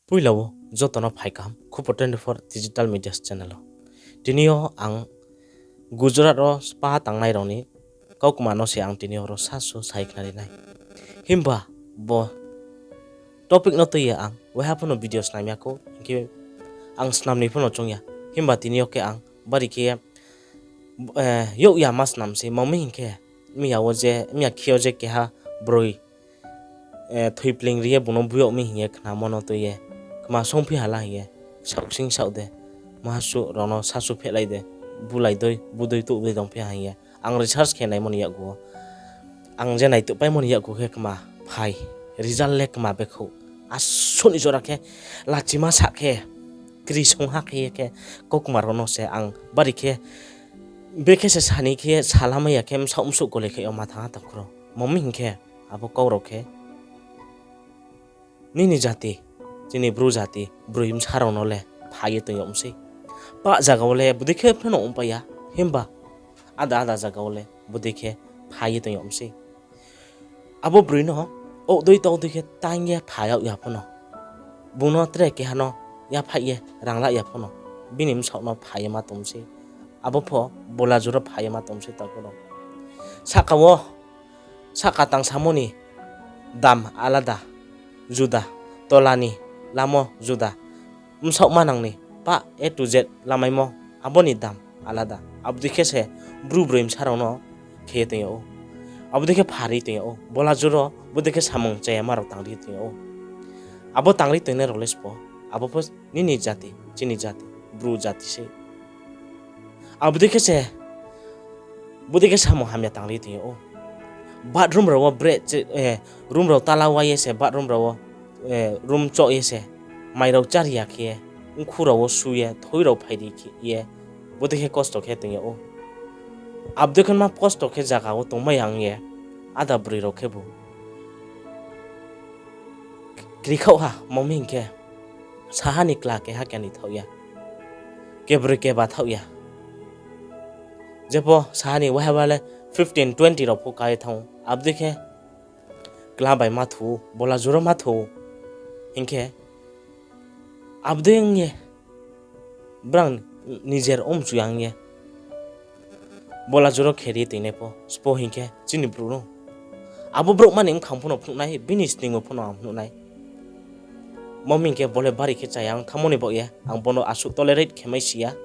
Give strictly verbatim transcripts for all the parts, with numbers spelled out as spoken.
Poila wo joto no phai kaham Khupo twenty four digital media channel wo. Tini yo ang Gujarat wo spa tangnai rao ni kaukma no se ang tini yo ro sasu sai khnari nai. Himba bo topic no tui ye ang waiha pho no video snam ya khou, hing khe ang snam ni pho no choung ya. Himba tini yo khe ang bari khe, eh, youh ya ma snam se, mami hing khe, miya wo je, miya khe yo je keha broi, eh, thoipling ri ye bung no buyag mi hing ye khnamo no tui ye, kma songphi ha la hing ye, saohsing saoh de, mahasu rao no sasu phehlai de, bulai dei, budei touh dei tongphi ha hing ye, ang research khe naimo ni yakgu wo. Ang je naituhpaimo ni yakgu khe kma phai, result le kma bekhouh. Asuh ni jora khe, lachima sah khe, kri songha khe ye khe, kaukma rao no se ang bari khe, bekhe se sani khe salamai ya khe bsaoh msuh kole khe yo ma thanng ha takhu rao. Mami hing khe, abo kau rao khe, nini jati, chini bru jati, broi bsa rao no le phai ye tong yag mi sei. Pah zaga wo le bodei khe phano ongpai ya, himba ada ada zaga wo le bodei khe phai ye tong yag mi sei. Abo broi no, oudei toudei khe tang ye phai yag ya pho no, bung no tre keha no yaphaih ye rang la ya pho no, bini bsaoh no phai ye ma tong mi sei. Abo pho bola juro phai ye ma tong mi sei takhu rao. Sahka wo, sahka tangsamo ni dam alada, juda, tola ni lamo juda, bsaoh manang ni pah A to Z lamaimo abo ni dam alada. Abo dei khe se bru broi bsa rao no khe ye tong yag ou. Abo dei khe phari tong yag ou. Bola juro bodei khe samung chayama rao tangri tong yag ou. Abo tangri tongnai rao le sbo, abo pho nini jati, chini jati, bru jati sei. Abo dei khe se, bodei khe samung hamya tangri tong yag ou. Bathroom rao wo bre, eh, room rao tala wai ye se, bathroom rao wo, eh, room choh ye se, mai rao chári ya khe ye, mkhu rao wo su ye, thoi rao phairi khe ye, bodei khe kosto khe tong yag ou. Abo dei khe ma kosto khe zaga wo tongmai ya ong ye, ada broi rao khebu kri khaoh ha, mami hing khe, saha ni kla keha keni thaoh ya, kebroi keba thaoh ya. Jepho saha ni waiha ba le fifteen, twenty rao pho ka ye thanng ou. Abo dei khe kla bai ma thu ou, bola juro ma thu ou. Hing khe, abo dei ong ye, brang nijer omchu ya ong ye, bola juro kheri ye toingnai pho, sbo hing khe chini bru no. Abo brouhma ni mkhang pho no phnuh nai, bini sningmo pho no ang phnuh nai. Mami hing khe bo le bari khe chaya ong thanngmo ni baoh ye, ang bo no asuh tolerate khe mai si ya.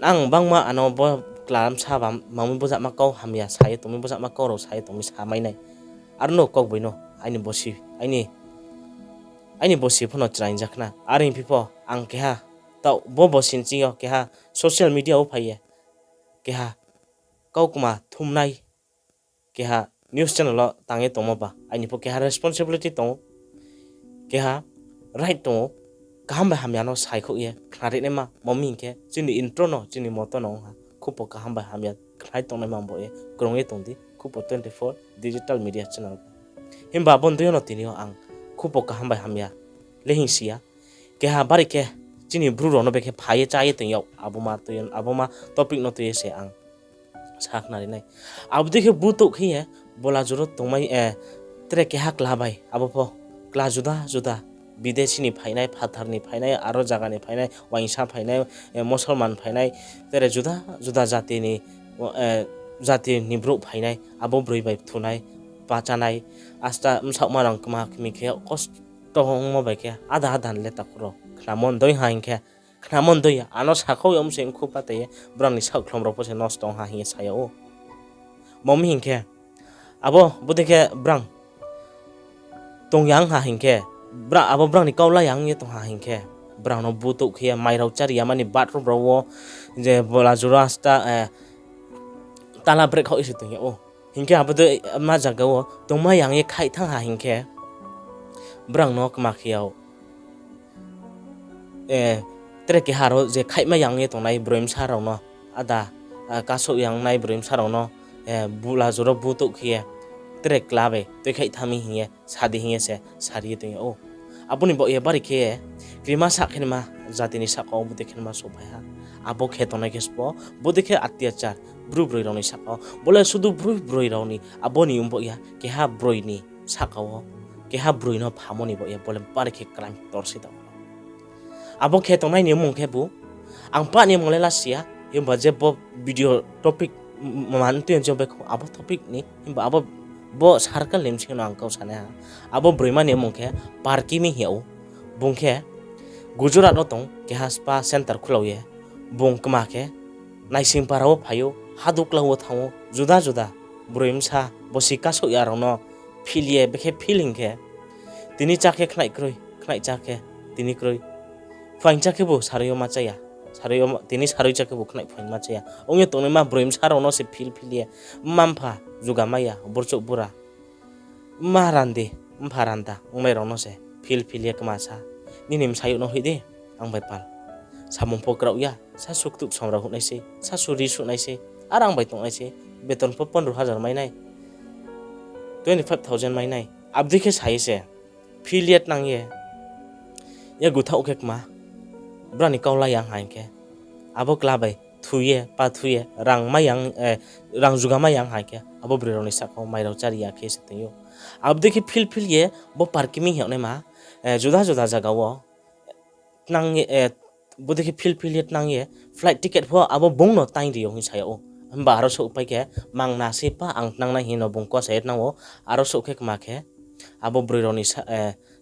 Ang bangma ano bo kla bsa ba mami bojama kau hamya sa ye tong mi, bojama kau rao sa ye tong mi sa mai nai. Aro no kaugboino aini bosi, aini, aini bosi pho no chraing ja khna. Are hing phi pho ang keha, taoh bo bosi ni ching yo keha social media wo phai ye keha kaukma thumnai, keha news channel wo tang ye tongmo ba aini pho keha responsibility tong ou, keha right tong ou, kaham bai hamya no saikhouh ye khnarinaima. Mami hing khe chini intro no, chini motto no ong ha, Khupo kaham bai hamya khnai tongnaima bo ye krung ye tong di Khupo twenty four digital media channel. Himba abo ni dei yo no tini yo ang Khupo kaham bai hamya le hing si ya. Keha bari khe chini bru rao no bekhe phai ye chá ye tong yag, abo ma topic no tui ye se ang sa khnari nai. Abo dei khe butouh khe ye bola juro tongmai, eh, tre keha kla bai, abo pho kla juda juda, bidesi ni phainai, phathar ni phainai, aro zaga ni phainai, uaingsa phainai, eh, Musalman phainai, tre juda juda jati ni, eh, jati ni brouh phainai, abo broi bai thunai, pachanai, asta bsaohma rang kma kmi khe kosto ongmo bai khe ada ada ni le takhu rao khnamo ndoi ha hing khe, khnamo ndoi ya, ano sakhouh yag mi se mkhu patai ye, brang ni saohkhlom rao pho se nosto ong ha hing ye sa yag ou. Mami hing khe, abo bodei khe brang tong ya ong ha hing khe, abo brang ni kau la ya ong ye tong ha hing khe, brang no butouh khe ye mai rao chári ya mani bathroom rao wo je bola juro asta, eh, tala brek khaoh ye se tong yag ou. Hing khe abo dei ma zaga wo tongmai ya ong ye khaih thanng ha hing khe, brang no kma khe yag, eh, tre keha ro je khaihmai ya ong ye tongnai broi bsa rao no, ada, ah, kasouh ya ongnai broi bsa rao no, eh, bola juro butouh khe ye tre kla bai tuikhaih thanng mi hing ye sadi hing ye se sari ye tong yag ou. Abo ni baoh ye bari khe krima sah khe nima jati ni sahka wo bodei khe nima souhphai ha. Abo khe tongnai khe sbo bodei khe atyachar bru broi rao ni sahka wo, bo le sudu bru broi rao ni abo ni ong baoh ya, keha broi ni sahka wo keha broi no phamo ni baoh ye bo le bari khe crime ktor se tong. Abo khe tongnai ni mung khe bu, ang pah ni mung le la si ya, himba je bo video topic m-, man tui je bekho abo topic ni, himba abo bo circle ni bsing no ang kau sanai ha. Abo broima ni mung khe Parkimi hing yag ou. Bung khe Gujarat no tong, keha spa center khulao ye. Bung kma khe naising para wo phai ou, hadukla wo thanng ou, juda juda broi bsa bosi kasouh ya rao no phil ye, bekhe phil hing khe, tini chá khe khnaih kroi, khnaih chá khe tini kroi. Phuaing chá khebu sarui yo ma chá ya, sarui yo ma, tini sarui chá khebu khnaih phuaing ma chá ya. Ong ye tongnaima broi bsa rao no se phil phil ye, mma mpha juga mai ya, burchouh bura, mma randi, mpha randa ongmai rao no se phil phil ye kma sa, nini bsayouh no hoih di, ang bai pal. Samung pho kraoh ya, sasu ktuh ksom rao hoih nai sei, sasu ri suh nai sei, aro ang bai tong nai sei, beton pho pondro hajar mai nai, twenty five thousand mai nai. Abo dei khe sa ye se phil ye tnang ye, yakgu thaoh khe kma, brao ni kau la ya ha hing khe, abo kla bai thu ye, pa thu ye, rang mai ya, rang juga mai ya ha hing khe, abo broi rao ni sahka wo mai rao chári ya khe se tong ou. Abo dei khe phil phil ye bo Parkimi hing yag naima, juda juda zaga wo tnang ye, bo dei khe phil phil ye tnang ye, flight ticket pho abo bung no taing ri yo hing sa yag ou. Himba aro souhpai khe, mangna se pa ang tnang nai hing no bung kau sa ye tnang ou. Aro souh khe kma khe, abo broi rao ni sa-,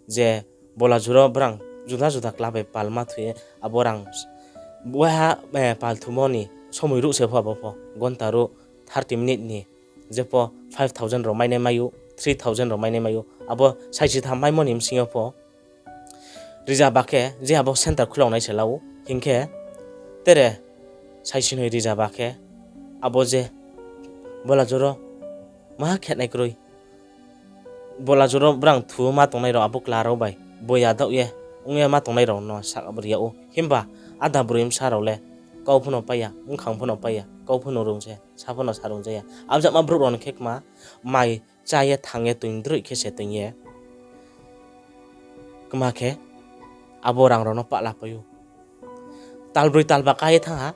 je Bolajur wo brao juda juda kla bai pal ma thu ye, abo rang waiha, pal thumo ni somoi ruh se pho abo pho, gonta ruh, thirty minute ni, je pho five thousand rao mainai mai ou, three thousand rao mainai mai ou, abo saisi tham maimo ni bsing yo pho rizaba khe, je abo center khulao nai se la ou, hing khe tere saisi noi rizaba khe, abo je Bolajur wo maha khe nai kroi. Bolajur wo brao thu ma tongnai rao abo kla rao bai boya daoh ye ong ye ma tongnai rao no sa ri yag ou. Himba áda broi bsa rao le kau pho no pai ya, bkhang pho no pai ya, kau pho no rung se, sa pho no sa rung ja ya. Abo jama brouh rao ni khe kma, mai chá ye thanng ye toing droih khe se toing ye kma khe abo rang rao no pahla pai ou. Talbroi talba ká ye thanng ha,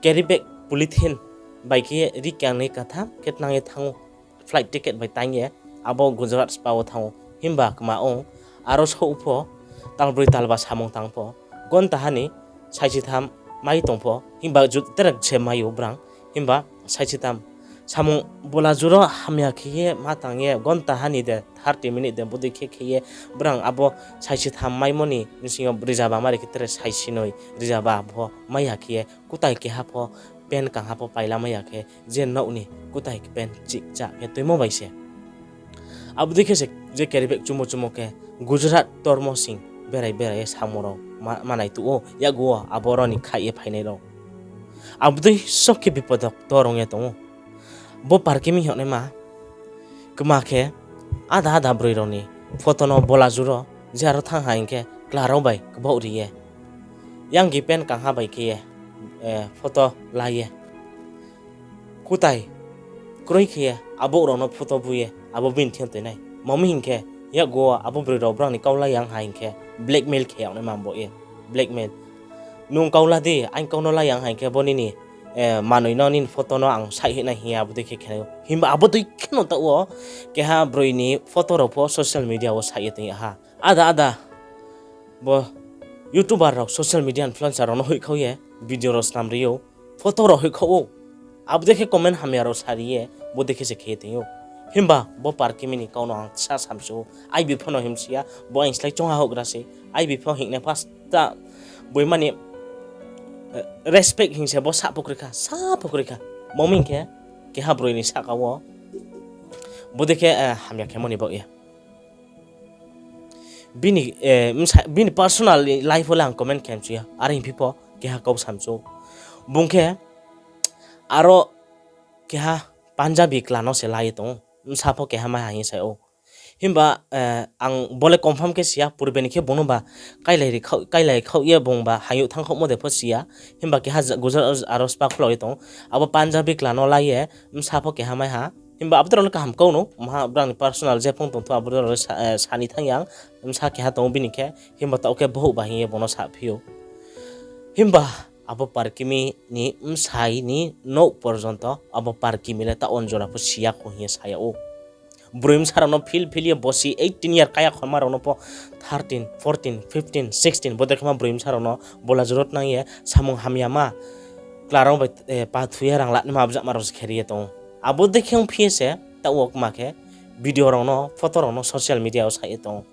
carry bag polythene bai khe ye ri kang ni katham khe tnang ye thanng ou, flight ticket bai taing ye abo Gujarat spa wo thanng ou. Himba kma ong, aro souh pho, talbroi talba samung tang pho, gonta ha ni saisi tham mai tong pho, himba ju-, tere se mai ou brao, himba saisi tham samung Bolajur wo hamya khe ye ma tang ye gonta ha ni de, thirty minute de, bodei khe khe ye brao abo saisi tham maimo ni bsing yo rizaba mari khe tere saisi noi rizaba pho mai ya khe ye, kutai keha pho, pant kangha pho paila mai ya khe, je nouh ni kutai pant chih chá khe tuimo bai se. Abo dei khe se je carry bag chumo chumo khe Gujarat tormo sing berai berai ye samung rao ma-, manai tuh ou, yakgu wo abo rao ni khaih ye phainai rao. Abo dei sob khe bipodo ktor ong ye tong ou. Bo Parkimi hing yag naima kma khe áda áda broi rao ni photo no Bolajur wo je aro thanng ha hing khe kla rao bai kbaoh ri ye, yanggi pant kangha bai khe ye, photo la ye, kutai kroi khe ye abo rao no photo bu ye abo bini thing yo toi nai. Mami hing khe, yakgu wo abo broi rao brao ni kau la ya ha hing khe blackmail khe yag naima bo ye, blackmail. Nung kau la di, aini kau no la ya ha hing khe bo nini manoi no, nini photo no ang saih hoih nai hing ye abo dei khe khe nai ou. Himba abo dei khe no taoh wo keha broi ni photo rao pho social media wo saih ye tong ya ha. Áda áda bo YouTuber rao, social media influencer rao no hoihkhau ye video rao snam ri ou, photo rao hoihkhau ou. Abo dei khe comment hamya rao sa ri ye, bo dei khe se khe ye tong ou. Himba bo Parkimi ni kau no ang sa samchu ou, aibi pho no himsi ya, bo aini slái choungha houhgra se, aibi pho hingnai pha sta boima ni respect hing se bo sa pho kroi kha, sa pho kroi kha. Mami hing khe keha broi ni sahka wo bo dei khe hamya khemo ni baoh ye bini personal life wo le ang comment khe mchu ya, are hing phi pho keha kau samchu ou. Bung khe aro keha Punjabi kla no se la ye tong ou, bsa pho keha mai ha hing ye sa ou. Himba ang bo le confirm khe si ya, purbe ni khe bung no ba kailai khaoh ye bung ba hayouh thanngkhaohmo de pho si ya. Himba keha Gujarat aro spa khulao ye tong ou. Abo Punjabi kla no la ye bsa pho keha mai ha. Himba abo dorao le kaham kau no, maha brao ni personal je phone tongtho abo dorao le sa ni thanng ya, bsa keha tong ou bini khe, himba taoh khe bohouh ba hing ye bung no saphi ou. Himba abo Parkimi ni bsai ni nouh porjonto abo Parkimi le taoh wo jora pho si ya kho hing ye sa yag ou. Broi bsa rao no phil phil ye bosi eighteen year kaya khorma rao no pho thirteen, fourteen, fifteen, sixteen bodei khe ma broi bsa rao no bola juro tnang ye samung hamyama klarong bai, eh, pathu ye rang lanaima abjama rao se khe ri ye tong ou. Abo dei khe ongphi ye se taoh wo kma khe video rao no, photo rao no social media wo sa ye tong ou.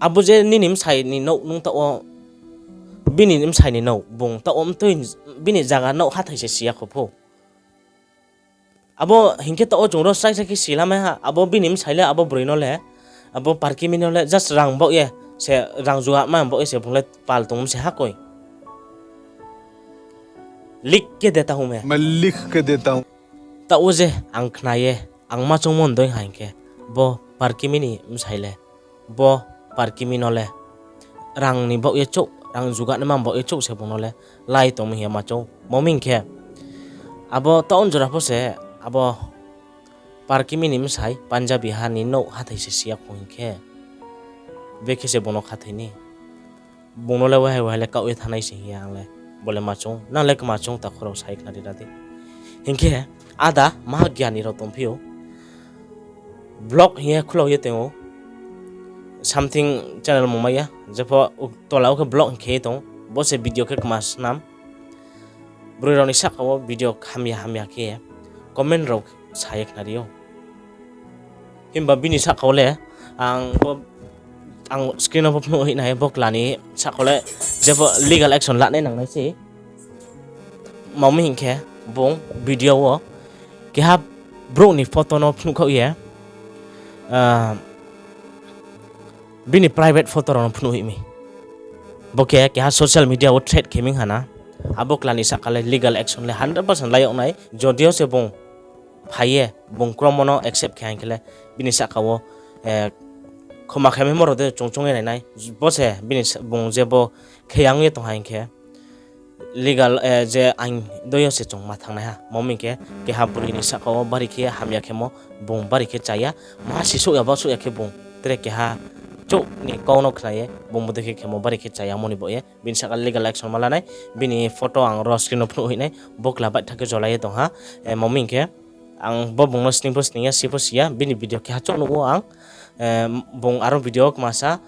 Abo je nini bsai ni nouh nung taoh wo, bini bsai ni nouh, bung taoh wo mtui bini zaga nouh hathái se si ya kho pho. Abo hing khe taoh wo chung ro srai srai khe si lamai ha, abo bini bsai le abo broi no le, abo Parkimi no le just rang baoh ye se, rang juga ma baoh ye se bung le pal tong mi se ha koi. Lik khe de ta hung me. Taoh wo je ang khna ye, ang ma choungmo ndoi ha hing khe, bo Parkimi ni bsai le, bo Parkimi no le rang ni baoh ye chouh, rang juga naima baoh ye chouh se bung no le lai tong mi hing ye ma choung. Mo mi hing khe, abo taoh wo jora pho se, abo Parkimi ni bsai Punjabi ha ni nouh hathái se si ya kho hing khe, bekhe se bung no khathai ni. Bung no le wahai wahai le kaoh ye thanng nai se hing ye ang le bo le ma choung, nang le kma choung takhu rao sa ye khnari ra di. Hing khe ada maha giani rao tongphi ou. Vlog hing ye khulao ye tong ou. Something channel mungmai ya. Jepho tola wo khe vlog hing khe ye tong ou. Bo se video khe kma snam. Broi rao ni sahka wo video hamya hamya khe comment rao sa ye khnari ou. Himba bini sahka wo le ang bo, ang screen wo pho phnuh hoih nai, bo kla ni sahka wo le jepho legal action lanai nangnai se. Mo mi hing khe, bung video wo keha brouh ni photo no phnuh khaoh ye, bini private photo rao no phnuh hoih mi. Bo khe keha social media wo threat khe mi hing ha na. Abo kla ni sahka le legal action le hundred percent lai yag nai. Jodi yo se bung phai ye, bung kromo no accept khe hing khe le, bini sahka wo khoma khe maimo rao de chung choung ye nai nai. Bo se bung je bo khe yang ye tong ha hing khe, legal, je ain doi yo se chung ma thanng nai ha. Mo mi hing khe, keha broi ni sahka wo bari khe hamya khemo, bung bari khe cha ya. Maha si souh ya, ba souh ya khe bung tre keha chouh ni kau no khna ye, bung bodei khe khemo bari khe cha ya mo ni baoh ye. Bini sahka legal action ma la nai, bini photo ang ro screen no phnuh hoih nai, bo kla baitha khe jolai ye tong ha. Mo mi hing khe, ang bo bung no sning pho sning ya, si pho si ya, bini video keha chouh nuh ou ang. Bung aro video kma sa,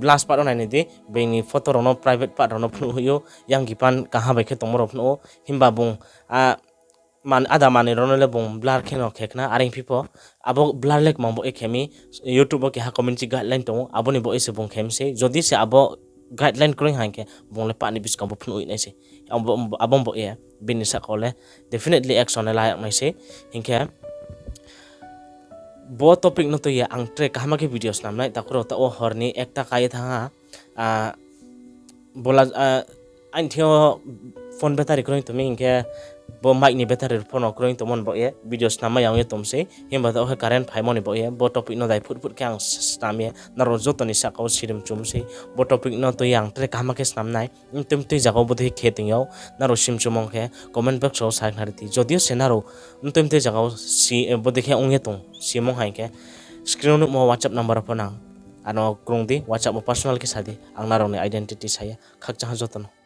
last part wo nai ni di, bini photo rao no, private part rao no phnuh hoih ou, yang gipan kaha bai khe tongmo rao phnuh ou, himba bung ada manoi rao no le bung blur khe no khe khna, are phi pho, abo blur le kma baoh ye khe mi, YouTube wo keha community guideline tong ou, abo ni baoh ye se bung khe mi sei, jodi se abo guideline kroi ha hing khe, bung le pah ni buskang bo phnuh hoih nai sei. Abo baoh ye, bini sahka wo le definitely action le la yag nai sei. Hing khe, bo topic no tui ye ang tre kaham khe video snam nai, takhu rao taoh wo hor ni ekta ka ye thanng ha, aini thing yo phone battery kroi tong mi hing khe, bo mic ni battery pho no kroi tongmo ni baoh ye video snam mai ya ong ye tong sei, himba taoh khe current phaimo ni baoh ye bo topic no dai phut phut khe ang snam ye nrao joto ni sahka wo sirim chum sei. Bo topic no tui ye ang tre kaham khe snam nai, mtui mtui zaga wo bodei khe khe tong yag, nrao sim chumong khe comment box wo sa khnari di. Jodi yo se nrao mtui mtui zaga wo bodei khe ong ye tong simong ha hing khe, screen wo nuhmo WhatsApp number wo pho nang ano krung di, WhatsApp wo personal khe sa di, ang nrao ni identity sa ya, khakchang ha joto no.